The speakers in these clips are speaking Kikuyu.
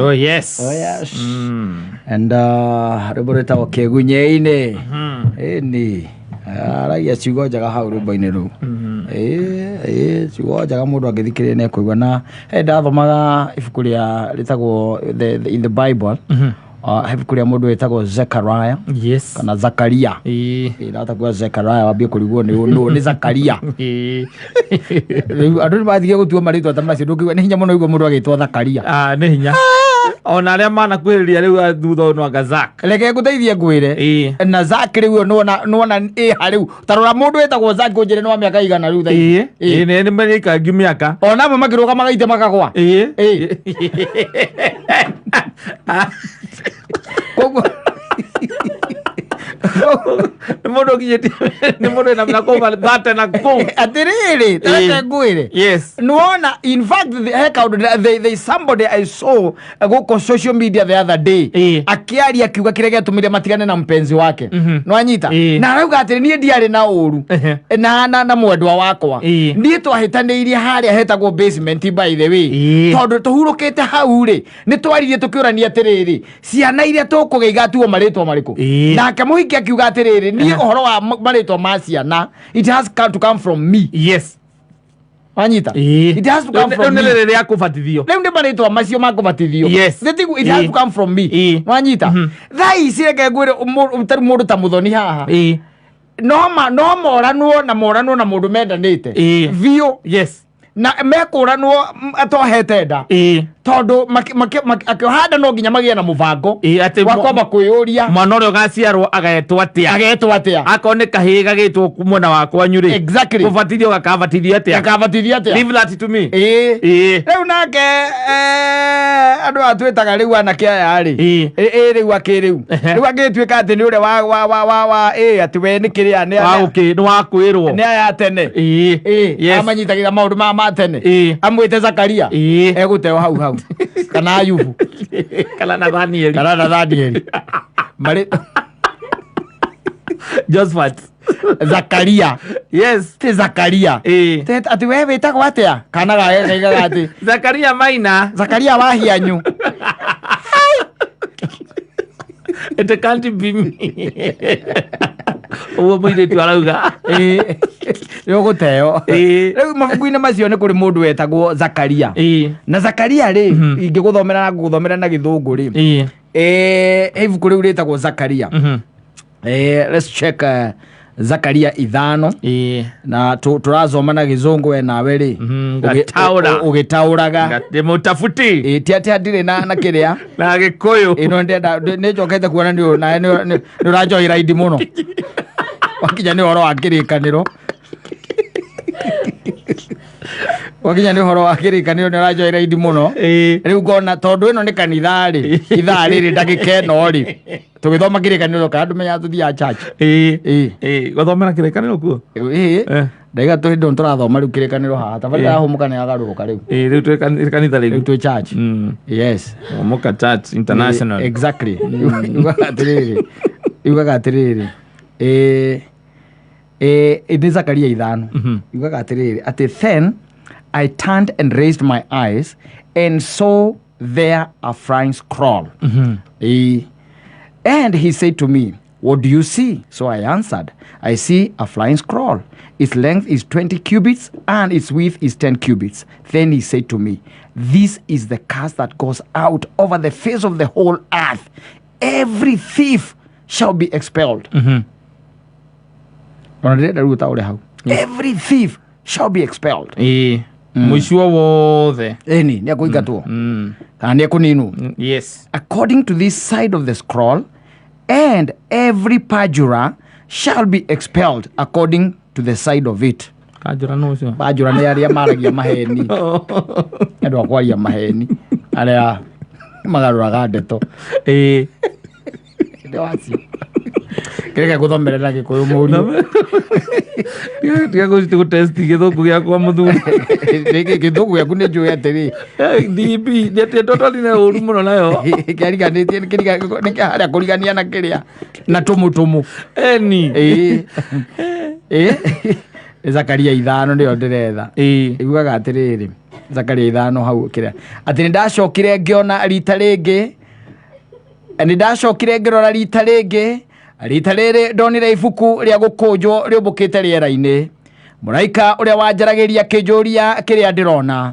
Oh yes. Oh yes. And rwĩmbo rwĩtagwo kĩgunyĩ-inĩ. Ĩni aragia ciugo njega hau rwĩmbo-inĩ rũu. Ĩĩ ciugo njega mũndũ angĩthikĩrĩria nĩ ekũigua. Na he ndathomaga ibuku rĩa rĩtagwo in the Bible. He ibuku rĩa mũndũ wĩtagwo Zechariah kana Zakaria. Ĩĩ, ndahota kuga Zechariah wambie kũrigwo nĩ nũ nĩ Zakaria. Rĩu andũ nĩ mathiĩ gũtua marĩtwa ta macio, ndũngĩigua nĩ hinya mũno igua mũndũ agĩtwo Zakaria. Ah, nĩ hinya ona arĩa manakuhĩrĩria rĩu thutha ũyũ no anga Zack. Reke ngũteithie ngwĩre. Na Zack rĩu ĩyo nĩwona ĩha rĩu, ta rora mũndũ wĩtagwo Zack ũnjĩre nĩ wa mĩaka igana rĩu thaa ici. Ĩĩ. Ĩĩ, nĩ marĩkangi mĩaka. Ona amwe makĩrũgama magaite makagwa. Ĩĩ. Koguo Nĩ mũndũ ũkinyĩtie, nĩ mũndũ wĩna mĩaka over 30 na kũu. Atĩrĩrĩ, tareke ngwĩre. Nĩwona, in fact, he kaũndũ there is somebody I saw gũkũ social media the other day akĩaria akiuga kĩrĩa gĩatũmire matigane na mpenzi wake. Nĩwanyita? Na arauga atĩrĩ, niĩ ndiarĩ na ũru na mwendwa wakwa. Niĩ twahĩtanĩirie harĩa hetagwo basement, by the way. Tondũ tũhurũkĩte hau rĩ, nĩ twaririe tũkĩũrania atĩrĩrĩ, ciana iria tũkũgĩa igatuo marĩtwa marĩkũ? Nake mũhiki akiuga atĩrĩrĩ, niĩ ũhoro wa marĩtwa ma ciana, it has to come from me. Wanyita? It has to come Rĩu from nĩ me. rĩrĩ rĩa kũbatithio. Rĩu nĩ marĩtwa macio ma kũbatithio. Nĩtiguo, it has to come from me. Wanyita? Thaa ici reke ngwĩre, tarĩu mũndũ ta Mũthoni haha, no moranwo na moranwo na mũndũ mendanĩte biũ. Na mekũranwo atohete nda tondũ akĩoha nda no nginya magĩe na mũbango Atĩ wa kwamba kwĩyũria mwana ũrĩa ũgaciarwo agetwo atĩa. Agetwo atĩa. Akorwo nĩ kahĩĩ gagĩtwo mwena wa kwanyu rĩ, kũbatithio gakabatithio atĩa. Gakabatithio atĩa. Leave that to me. Rĩu nake andũ aya twĩtaga rĩu anake aya rĩ, ĩ rĩu akĩrĩu rĩu agĩtuĩka atĩ nĩ ũrĩa wa ĩ atĩ we nĩ kĩrĩa nĩ Wa nĩ wa kwĩrwo. Nĩ aya tene. Amanyitagĩra maũndũ ma tene. Amwĩte Zakaria, egũteo hau hau, kana Ayubu. Kana Nathanieli. Kana Nathanieli marĩ Josephat. Zakaria. Ti Zakaria. Atĩ we wĩtagwo atĩa? Kana gake kaigaga atĩ Zakaria Maina. Zakaria Wahianyu. It can't be me. Ũguo mũirĩtu arauga. Ĩĩ, nĩ ũgũteo. Rĩu mabuku-inĩ macio nĩ kũrĩ mũndũ wetagwo Zakaria. Na Zakaria rĩ, ingĩgũthomera na ngũgũthomera na gĩthũngũ rĩ, ibuku rĩu rĩtagwo Zakaria. Let's check Zakaria 5. Na tũrathoma na gĩthũngũ we nawe rĩ, Ngataũra. Ũgĩtaũraga. Ndĩ mũtabuti. Ĩ, ti atĩ ndirĩ na kĩrĩa na Gĩkũyũ. Ĩno ndĩrenda nĩ njokete kuona nĩ nawe nĩ ũranjohera indi mũno wakinya nĩ ũhoro wa kĩrĩkanĩro, wakinya nĩ ũhoro wa kĩrĩkanĩro nĩ ũranjohera indi mũno. Rĩu ngona tondũ ĩno nĩ kanitha rĩ, ithaa rĩrĩ ndagĩka ĩno rĩ, tũgĩthoma kĩrĩkanĩro kana ndũmenyaga tũthiaga church. Ĩĩ, gũthomera kĩrĩkanĩro kuo. Ĩĩ, ndaiga tũ hĩndĩ tũrathoma rĩu kĩrĩkanĩro haha tabarĩra yahũmũka nĩ yagarũrũka rĩu. Ĩĩ, rĩu twĩ kanitha rĩu. Rĩu twĩ church. Yes. Hũmũka Church International. Exactly. Yugaga atĩrĩrĩ, ĩĩ nĩ Zakaria 5. Yugaga atĩrĩrĩ atĩ, "Then I turned and raised my eyes and saw there a flying scroll. Ĩĩ. And he said to me, 'What do you see?' So I answered, 'I see a flying scroll. Its length is 20 cubits and its width is 10 cubits.' Then he said to me, 'This is the curse that goes out over the face of the whole earth. Every thief shall be expelled.'" Ona ndĩrenda rĩu ũtaũre hau. Every thief shall be expelled. Ĩĩ, mũici o wothe. Ĩni, nĩ ekũingatwo kana nĩ ekũninwo. "According to this side of the scroll, and every perjurer shall be expelled according to the side of it." Kanjũra nũ ũcio? Perjurer nĩ arĩa maragia maheni, andũ a kwaria maheni, arĩa magarũraga ndeto. Nĩ wacio kĩrĩa gũthomere na Gĩkũyũ, mũriũ. Tiga gũtest gĩthũngũ gĩakwa, mũthuri. Gĩthũngũ gĩaku nĩ njũĩ atĩrĩ. DB nĩ totally na ũru mũno nayo. Kĩariganĩtie nĩ harĩa kũrigania na kĩrĩa na tũmũtũmũ. Eni. Ĩĩ ĩĩ, Zakaria 5 nĩyo ndĩretha. Iguaga atĩrĩrĩ. Zakaria 5 hau kĩrĩa atĩ nĩ ndacokire ngĩona rita rĩngĩ, nĩ ndacokire ngĩrora rita rĩngĩ, rita rĩrĩ ndonire ibuku rĩa gũkũnjwo rĩũmbũkĩte rĩera-inĩ. Mũraika ũrĩa wanjaragĩria akĩnjũria kĩrĩa ndĩrona,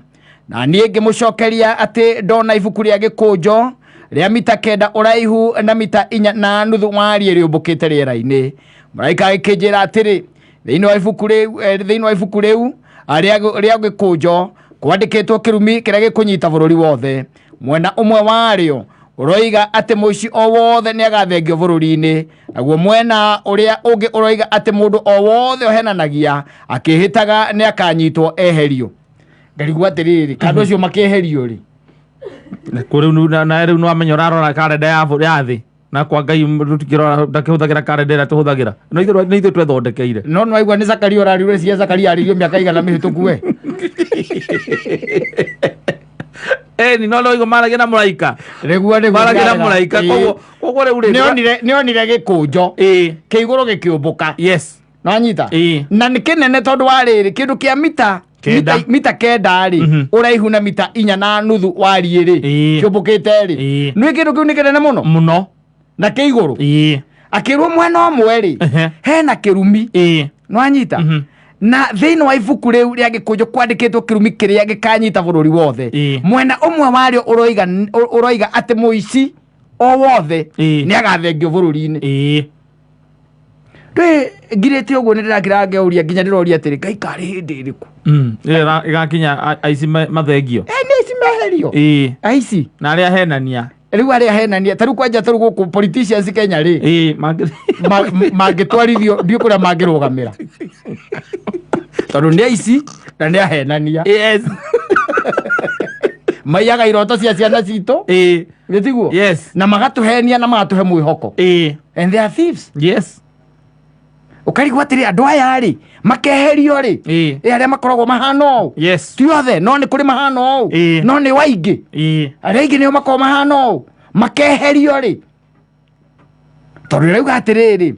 na niĩ ngĩmũcokeria atĩ ndona ibuku rĩa gĩkũnjo rĩa mita 9 ũraihu na mita 4.5 wariĩ rĩũmbũkĩte rĩera-inĩ. Mũraika agĩkĩnjĩra atĩrĩ, thĩinĩ wa ibuku rĩu, thĩinĩ wa ibuku rĩu rĩa gĩkũnjo kwandĩkĩtwo kĩrumi kĩrĩa gĩkũnyita bũrũri wothe. Mwena ũmwe warĩo ũroiga atĩ mũici o wothe nĩ agathengio bũrũri-inĩ, naguo mwena ũrĩa ũngĩ ũroiga atĩ mũndũ o wothe ũhenanagia akĩhĩtaga nĩ akanyitwo eherio. Ngarigwo atĩrĩrĩ, kandũ acio makĩeherio rĩ? Kũrĩu na rĩu nĩwamenya ũrarora karenda ya thĩ, na kwa Ngai tũtikĩrora, ndakĩhũthagĩra karenda ĩrĩa tũhũthagĩra. No ithuĩ nĩ ithuĩ twethondekeire. No nĩwaigua nĩ Zakaria ũraririe, cia Zakaria arĩirio mĩaka igana mĩhĩtũku we. Ĩni, no nĩwaigua maragia na mũraika. Nĩguo, nĩguo. Maragia na mũraika, koguo rĩu rĩ, Nĩonire gĩkũnjo kĩ igũrũ gĩkĩũmbũka. Yes. Nĩwanyita? Ĩĩ. Na nĩ kĩnene tondũ wa rĩrĩ, kĩndũ kĩa mita 9. Mita 9 rĩ, ũraihu na mita 4.5 wariĩ rĩ, kĩũmbũkĩte rĩ. Nĩ kĩndũ kĩu nĩ kĩnene mũno? Mũno. Na kĩ igũrũ. Akĩrwo mwena ũmwe rĩ, hena kĩrumi. Nĩwanyita? Na thĩinĩ wa ibuku rĩu rĩa gĩkũnjo kwandĩkĩtwo kĩrumi kĩrĩa gĩkanyita bũrũri wothe. Mwena ũmwe warĩo ũroiga atĩ mũici o wothe nĩ agathengio bũrũri-inĩ. Ndũĩ ngirĩte ũguo nĩ ndĩrakira ngeũria nginya ndĩroria atĩrĩ, Ngai karĩ hĩndĩ ĩrĩkũ? Ĩyo ĩgakinya aici mathengio. Nĩ aici meherio. Aici. Na arĩa ahenania. Rĩu arĩa ahenania, ta rĩu kwanja ta rĩu gũkũ politicians Kenya rĩ. Mangĩtwarithio ndiũ kũrĩa mangĩrũgamĩra. Tondũ nĩ aici na nĩ ahenania. Yes. Maiyaga iroto cia ciana citũ. Nĩ tiguo? Yes. Na magatũhenia na magatũhe mwĩhoko. And they are thieves. Yes. Ũkarigwo atĩrĩ, andũ aya rĩ, makeherio rĩ. Arĩa makoragwo mahana ũũ. Yes. Ti othe, no nĩ kũrĩ mahana ũũ. No nĩ waingĩ. Arĩa aingĩ nĩo makoragwo mahana ũũ. Makeherio rĩ. Tondũ ĩrauga atĩrĩrĩ,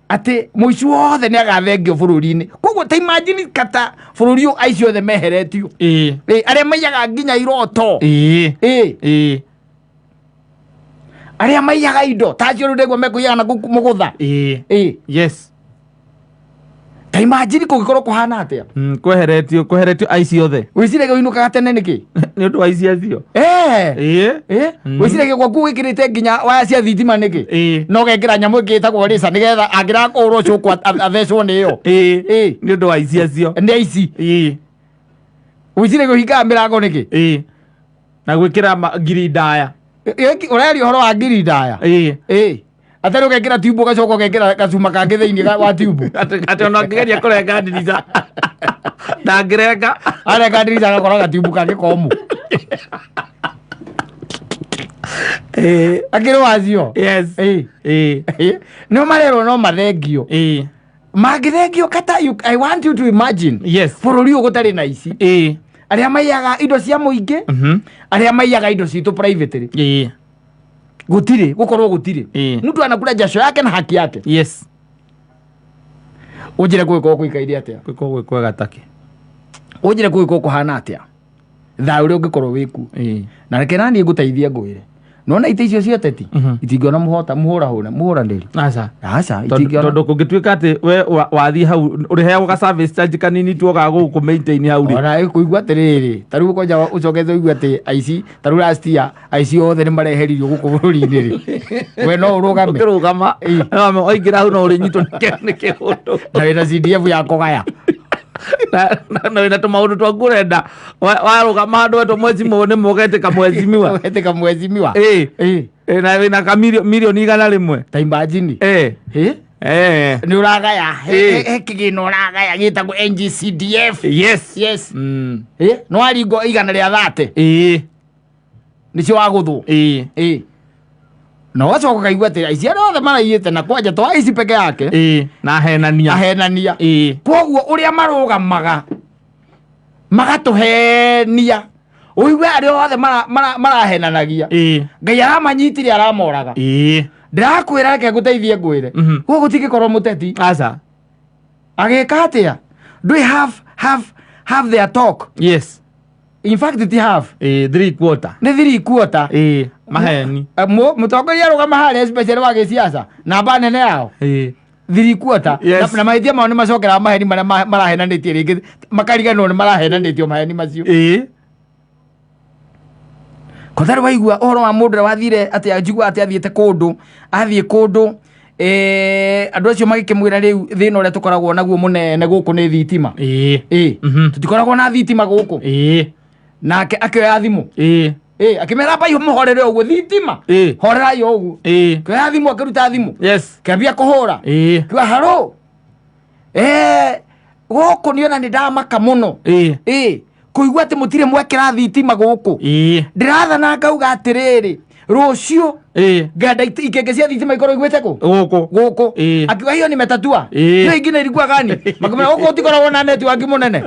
atĩ mũici wothe nĩ agathengio bũrũri-inĩ. Koguo ta imagine kata bũrũri ũyũ aici othe meheretio. Arĩa maiyaga nginya iroto. Arĩa maiyaga indo ta acio rĩu nĩguo mekũiyaga na kũu mũgũtha. Yes. Ta imagine kũngĩkorwo kũhana atĩa? Kweheretio aici othe. Wĩciragia ũinũkaga tene nĩkĩ? Nĩ ũndũ wa aici acio. Wĩciragia gwaku wĩkĩrĩte nginya waya cia thitima nĩkĩ? Na ũgekĩra nyamũ ĩngĩ ĩtagwo rĩca nĩgetha angĩrakũrwo cũkũ athecwo nĩ ĩyo. Nĩ ũndũ wa aici acio. Nĩ aici. Wĩciragia ũhingaga mĩrango nĩkĩ? Na gwĩkĩra ngiri ndaya. Ũraria ũhoro wa ngiri ndaya? Atarĩ ũgekĩra tiubu ũgacoka ũgekĩra gacuma kangĩ thĩinĩ wa tiubu. Atĩ ona ũngĩgeria kũrenga ndirica. Ndangĩrenga. Arenga ndirica agakora gatiubu kangĩ komũ. Akĩrĩ wacio. Yes. Nĩo marerwo no mathengio. Mangĩthengio kata, I want you to imagine. Yes. Bũrũri ũyũ gũtarĩ na ici. Arĩa maiyaga indo cia mũingĩ. Arĩa maiyaga indo citũ privately. Gũtirĩ, gũkorwo gũtirĩ. Mtu anakula jasho yake na haki yake. Yes. Ũnjĩre gũgĩkorwo kũikaire atĩa? Gũgĩkorwo gwĩ kwega take. Ũnjĩre gũgĩkorwo kũhana atĩa? Thayũ ũrĩa ũngĩkorwo wĩ kuo. Na reke naniĩ ngũteithie ngwĩre. Nona itĩ icio cia ũteti, itingĩona mũhũranĩri. Aca. Aca, Tondũ itingĩona. kũngĩtuĩka atĩ we wathiĩ hau, ũrĩheagwo ka service charge kanini tu oka gũkũ maintain hau rĩ. Ona kũigua atĩrĩrĩ, ta rĩu kwanja ũcokete ũigue atĩ aici, ta rĩu last year, aici othe nĩ mareheririo gũkũ bũrũri-inĩ rĩ. We no ũrũgame. Ũkĩrũgama, no waingĩra hau no ũrĩnyitwo nĩ kĩũndũ. Na wĩna CDF ya kũgaya. Na wĩna tũmaũndũ twaku ũrenda. Warũgama handũ wetwo mwecimiwa nĩ mũgetĩka mwecimiwa. Ũgetĩka mwecimiwa. Na wĩna ka mirioni 100. Ta imagine. Nĩ ũragaya. He kĩgĩna ũragaya gĩtagwo NGCDF. Yes. Yes. Nĩ waringwo igana rĩa thate. Nĩcio wagũthwo. Na ũgacoka ũkaigua atĩ aici arĩa othe maraiyĩte na kwanja to aici peke yake. Na ahenania. Ahenania. Koguo ũrĩa marũgamaga magatũhenia ũigue arĩa othe marahenanagia. Ngai aramanyitire aramoraga. Ndĩrakwĩra reke ngũteithie ngwĩre. Gũkũ gũtingĩkorwo mũteti. Aca. Agĩka atĩa? Do we have their talk? Yes. In fact ti half. Ĩĩ, 3/4. Nĩ 3/4. Ĩĩ, maheni. Mũtongoria arũgama harĩa, especially wa gĩciaca, namba nene yao 3/4. Na mahĩtia mao nĩ macokeraga maheni marĩa marahenanĩtie, rĩngĩ makariganĩrwo nĩ marahenanĩtio maheni macio. Kotharĩ waigua ũhoro wa mũndũ ũrĩa wathire atĩ njigua atĩ athiĩte kũndũ, athiĩ kũndũ, andũ acio magĩkĩmwĩra, rĩu thĩna ũrĩa tũkoragwo naguo mũnene gũkũ nĩ thitima. Tũtikoragwo na thitima gũkũ. Nake akĩoya thimũ, akĩmera mbai mũhorere ũguo thitima, horerai o ũguo. Akĩoya thimũ, akĩruta thimũ, kĩambia kũhũra, kiuga, "Haro, gũkũ nĩona nĩ ndamaka mũno, kũigua atĩ mũtirĩ mwekĩra thitima gũkũ. Ndĩrathana ngauga atĩrĩrĩ, rũciũ ngenda ikenge cia thitima ikorwo igwĩte kũ Gũkũ. Gũkũ." Akiuga, "Hiyo nimetatua." Hiyo ingine ilikuwa gani? Makimwĩra, "Gũkũ gũtikoragwo na network mũnene."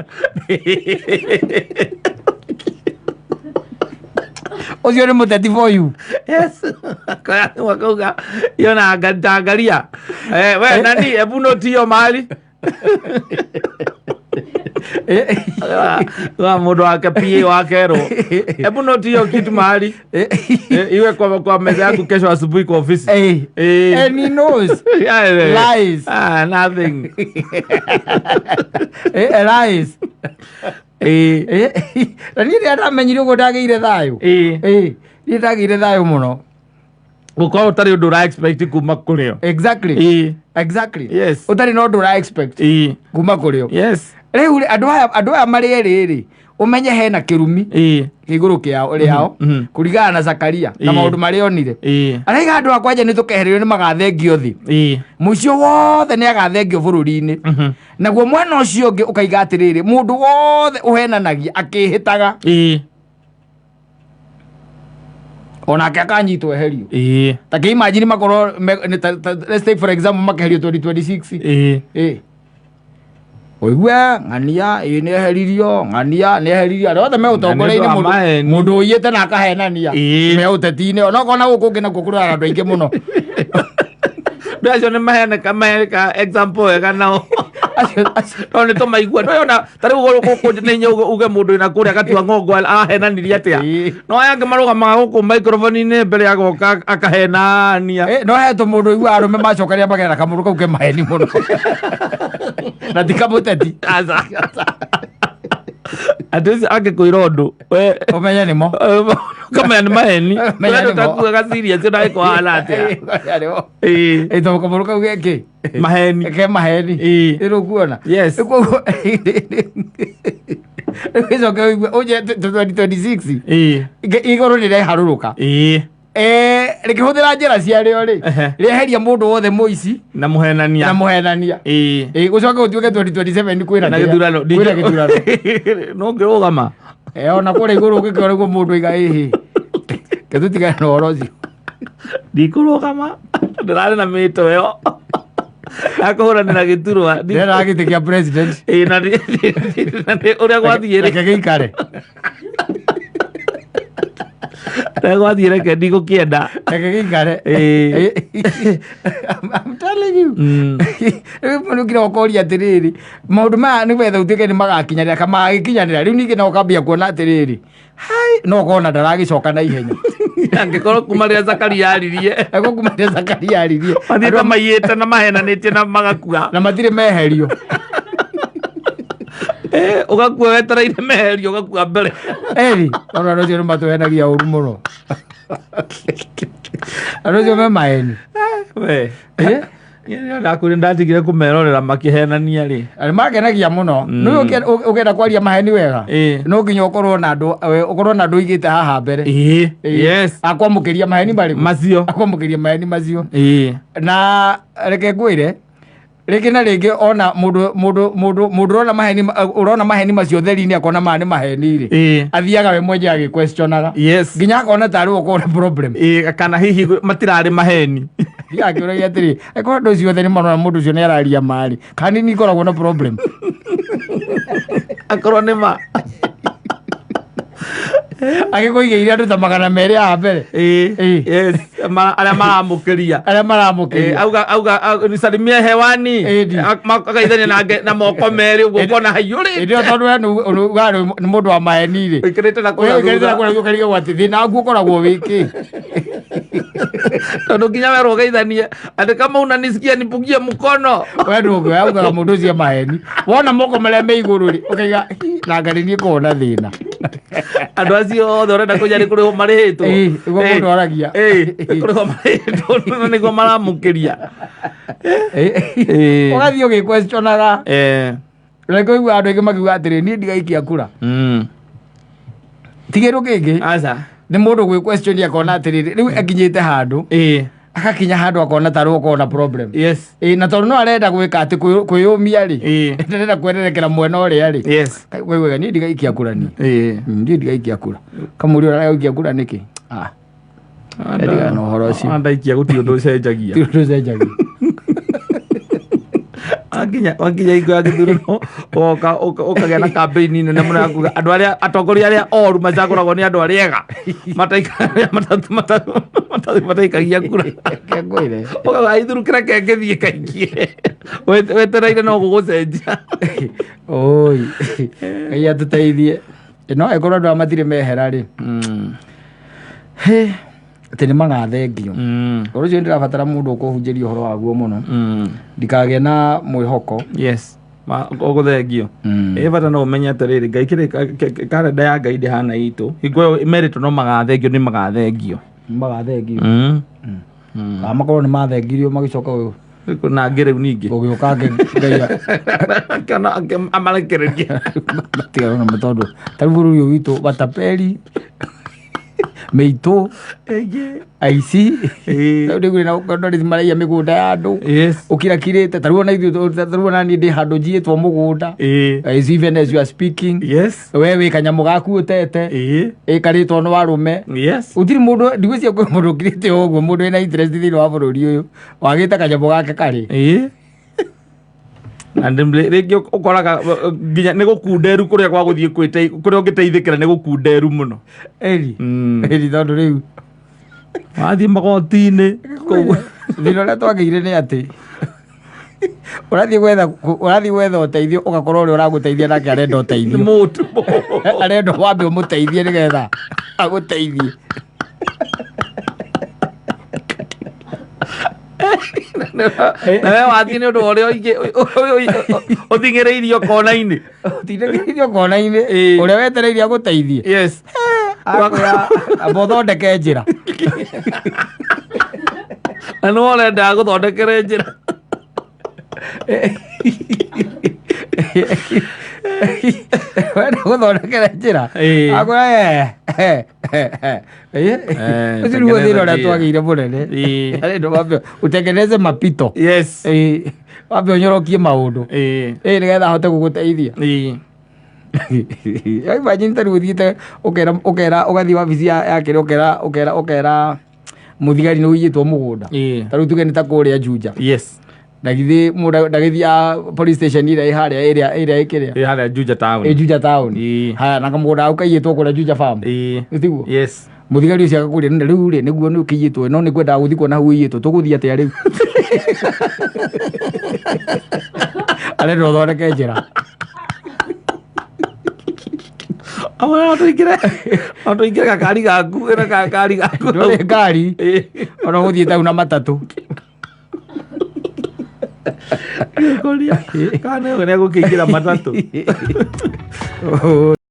Ũcio nĩ mũteti for you. Yes. Wakauga hiyo na nitaangalia. We nani, hebu note hiyo mahali. Wa mũndũ wake, PA wake, ro hebu note hiyo kitu mahali, iwe kwa meza yangu kesho asubuhi kwa ofisi. And he knows. Yeah. Lies. Ah, nothing. Lies. Na niĩ rĩrĩa ndamenyire ũguo ndagĩire thayũ. Niĩ ndagĩire thayũ mũno. Gũkorwo ũtarĩ ũndũ ũra expect kuma kũrĩ o. Exactly. Ũtarĩ na ũndũ ũra expect kuma kũrĩ o. Rĩu rĩ, andũ aya marĩ erĩ rĩ, ũmenye hena kĩrumi kĩ igũrũ kĩao rĩao, kũringana na Zakaria na maũndũ marĩa onire. Araiga andũ akwa nja nĩ tũkehererio, nĩ magathengio thĩ, mũico wothe nĩ agathengio bũrũri-inĩ. Naguo mwena ũcio ũngĩ ũkaiga atĩrĩrĩ, mũndũ wothe ũhenanagia akĩhĩtaga, onake akanyitwo eherio. Ta kĩimagine makorwo let's take for example makeherio 2026. Ũigue ng'ania ĩ nĩ eheririo, ng'ania nĩ eheririo, arĩa othe me ũtongoria-inĩ. Na nĩ ũndũ wa Mũndũ maheni. mũndũ ũiyĩte na akahenania me ũteti-inĩ, onokorwo na gũkũ ũngĩ nakuo kũrĩ andũ aingĩ mũno. Andũ acio nĩ maheneka example wega nao. No nĩ tũmaigua no yona ta rĩu gũkũ nĩ inya uge mũndũ wĩna kũrĩa gatua ng'ongo ahenanirie atĩa. No aya angĩ marũgamaga gũkũ microphone-inĩ mbere ya goka akahenania. No hetwo mũndũ ũiguaga arũme macokaria magera kamũndũ kau ke maheni mũno na ti kamũteti. Aca. Andũ acio angĩkwĩra ũndũ we ũmenye nĩmo. Ũkamenya nĩ maheni. Menya we nĩmo. ndũtakuaga serious ona ĩkũhana atĩa. Tondũ kamũndũ kau gekĩ Maheni. Ke maheni. Ĩrũkuona. Koguo rĩu ĩcoke ũigue ũnje 2026 igũrũ nĩ rĩharũrũka, rĩkĩhũthĩra njĩra ciarĩo rĩ, rĩeheria mũndũ wothe mũici na mũhenania. Na mũhenania. Gũcoke gũtuĩke 2027 kwĩna na kĩrĩa- gĩthurano. Kwĩna gĩthurano. No ngĩrũgama. Ona kũrĩa igũrũ ũngĩkĩona ũguo mũndũ aiga ĩhĩ ketũtigane na ũhoro ũcio. Ndikũrũgama, ndĩrarĩ na mĩto ĩyo ya kũhũranĩra gĩturwa. Ndĩrera gĩtĩ kĩa president. Ĩĩ, na ũrĩa gwathiĩ rĩ, reke gĩikare. Ũrĩa gwathiĩ reke ndigũkĩenda. Reke gĩikare. I'm telling you. Rĩu nĩ ũkira ũkoria atĩrĩrĩ, maũndũ maya nĩgetha ũtuĩke nĩ magakinyanĩra kana magagĩkinyanĩra, rĩu ningĩ no ũkambia kuona atĩrĩrĩ, hai, no ũkona ndaragĩcoka na ihenya. Angĩkorwo kuma rĩrĩa Zakaria aririe, Ego kuma rĩrĩa Zakaria aririe, mathiĩte maiyĩte na mahenanĩtie na magakua, na matirĩ meherio. Ũgakua wetereire meherio, ũgakua mbere. Eri ona andũ acio nĩ matũhenagia ũru mũno, andũ acio me maheni. We. Eh? Ndakwĩra ndatigire kũmerorera makĩhenania rĩ. Nĩ makenagia mũno. Nĩ ũkenda kwaria maheni wega, no nginya ũkorwo na andũ, ũkorwo na andũ ũigĩte haha mbere. Akwamũkĩria maheni marĩkũ? Macio. Akwamũkĩria maheni macio. Na reke ngwĩre, rĩngĩ na rĩngĩ ona mũndũ ũrona maheni macio theri-inĩ akona maya nĩ maheni rĩ, athiaga we mwenyewe agĩquestionaga, nginya akona tarĩ we ũkorwo na problem. Ĩĩ, kana hihi matirarĩ maheni. Athiaga akĩũragia atĩrĩ, angĩkorwo andũ acio othe nĩ marona mũndũ ũcio nĩ araria marĩ, kana nĩ ikoragwo na problem? Akorwo nĩ ma. Agĩkũigĩire andũ ta 200 haha mbere. Ĩĩ. Yes, arĩa maramũkĩria. Arĩa maramũkĩria. Auga auga nisalimie hewani. Ĩni. Akageithania na moko merĩ ũguo ũkona haiyũrĩte. Ĩndĩ ĩyo tondũ we nĩ mũndũ wa maheni rĩ, Ũikarĩte na kũrĩa ũikarĩte na thutha. kũrĩa ũkarigwo atĩ thĩna waku ũkoragwo wĩ kĩ. Tondũ nginya werwo ũgeithanie atĩ kama unanisikia nipungie mkono. We ndũngĩ augaga mũndũ ũcio maheni, wona moko marĩa me igũrũ rĩ, ũkaiga "Hi, na ngarĩ niĩ ngoragwo na thĩna." Andũ acio othe ũrenda kũnya nĩ kũrĩhwo marĩhĩtwo. Ĩĩ, nĩguo mũndũ aragia. Ĩĩ, nĩ kũrĩhwo marĩhĩtwo na nĩguo maramũkĩria. Ĩĩ. Ũgathiĩ ũgĩquestionaga. Na kũigua andũ aingĩ makiuga atĩrĩ, niĩ ndigaikia kura. Ti kĩndũ kĩngĩ. Aca. Nĩ mũndũ gwĩ question akona atĩrĩrĩ, rĩu akinyĩte handũ, agakinya handũ akona tarĩ ũkorwo na problem. Ĩĩ, na tondũ no arenda gwĩka atĩ kwĩyũmia rĩ, ndarenda kwererekera mwena ũrĩa rĩ. Kaigua niĩ ndigaikia kura niĩ. Niĩ ndigaikia kura. Kamũria ũragaikia kura nĩkĩ? Ah, ndigana na ũhoro ũcio. Ndaikia gũtirĩ ũndũ ũcenjagia. Ti ũndũ ũcenjagia. Wakinya hingo ya gĩthurano ũgoka ũkagĩa na campaign nene mũno ya kuga andũ arĩa atongoria arĩa oru macagũragwo nĩ andũ arĩa ega mataikagia kura. Reke ngwĩre. Ũkauga ithurukĩra ke ngĩthiĩ kaikie wetereire no gũgũcenjia. Oi, Ngai atũteithie. No ĩkorwo andũ aya matirĩ mehera rĩ, hĩ, atĩ nĩ magathengio. Ũndũ ũcio nĩndĩrabatara mũndũ ũkũhunjĩria ũhoro waguo mũno, ndikagĩe na mwĩhoko. Yes, ũgũthengio. Ĩ bata no ũmenye atĩrĩrĩ, Ngai kĩrĩ karenda ya Ngai ndĩhana itũ. Hingo ĩyo merĩtwo no magathengio nĩ magathengio. Magathengio. Kana makorwo nĩ mathengirio magĩcoka Na angĩ rĩu ningĩ gũgĩũka angĩ Ngai kana amarekererie. Matigana namo tondũ tarĩu bũrũri ũyũ witũ matapeli mĩitũ aici rĩu nĩguo na andũ maraiya mĩgũnda ya andũ. Ũkirakirĩte tarĩu ona ithuĩ, tarĩu ona niĩ ndĩ handũ njiĩtwo mũgũnda. As even as you are speaking, we wĩ kanyamũ gaku ũtete ĩkarĩtwo nĩ warũme. Gũtirĩ mũndũ, ndigwĩciria kwĩ mũndũ ũkirĩte o ũguo, mũndũ wĩna interest thĩinĩ wa bũrũri ũyũ wagĩte kanyamũ gake karĩ. Na rĩngĩ ũkoraga nginya nĩ gũkunderu kũrĩa gwa gũthiĩ kũrĩa ũngĩteithĩkĩra nĩ gũkunderu mũno. Ĩri ĩri tondũ rĩu Wathiĩ magoti-inĩ kũu. Thĩna ũrĩa twagĩire nĩ atĩ ũrathiĩ gwetha ũteithio, ũgakorwo ũrĩa ũragũteithia nake arenda Nĩ ũteithio. mũtu. Arenda wambe ũmũteithie nĩgetha agũteithie. Na we wathiĩ nĩ ũndũ wa ũrĩa ũthing'ĩrĩirio kona-inĩ. Ũtindĩkĩrĩirio kona-inĩ. Ũrĩa wetereire agũteithie, akwĩra amba ũthondeke njĩra. Na nĩwe ũrenda gũthondekere njĩra. Wenda gũthondekere njĩra, akwĩra ũcio nĩguo thĩna ũrĩa tengeneza twagĩire mũnene. Arenda wambe utengeneze mapito. Wambe ũnyorokie maũndũ, ĩĩ, nĩgetha ahote gũgũteithia. Imagine ta rĩu ũthiĩte ũkera ũgathiĩ wabici ya kĩrĩa, ũkera mũthigari nĩ ũiyĩtwo mũgũnda. Ta rĩu tuge nĩ ta kũrĩa Juja. Ndagĩthiĩ mũndũ ndagĩthiĩ police station ĩrĩa ĩ harĩa ĩrĩa ĩkĩrĩa Ĩ harĩa Juja town. Ĩ Juja town. Haya, na kamũgũnda gau kaiyĩtwo kũrĩa Juja farm. Tiguo? Yes. Mũthigari ũcio agakũria, rĩu rĩ, nĩguo nĩ ũkĩiyĩtwo, no nĩ ngwendaga gũthiĩ kuona hau ũiyĩtwo, tũgũthiĩ atĩa rĩu? Arenda ũthondeke njĩra. Amwe no tũingĩre gakari gaku, ĩno gakari gaku. Ndũrĩ ngari, ona gũthiĩ tau na matatũ. Kũria kana nĩ egũkĩingĩra matatũ.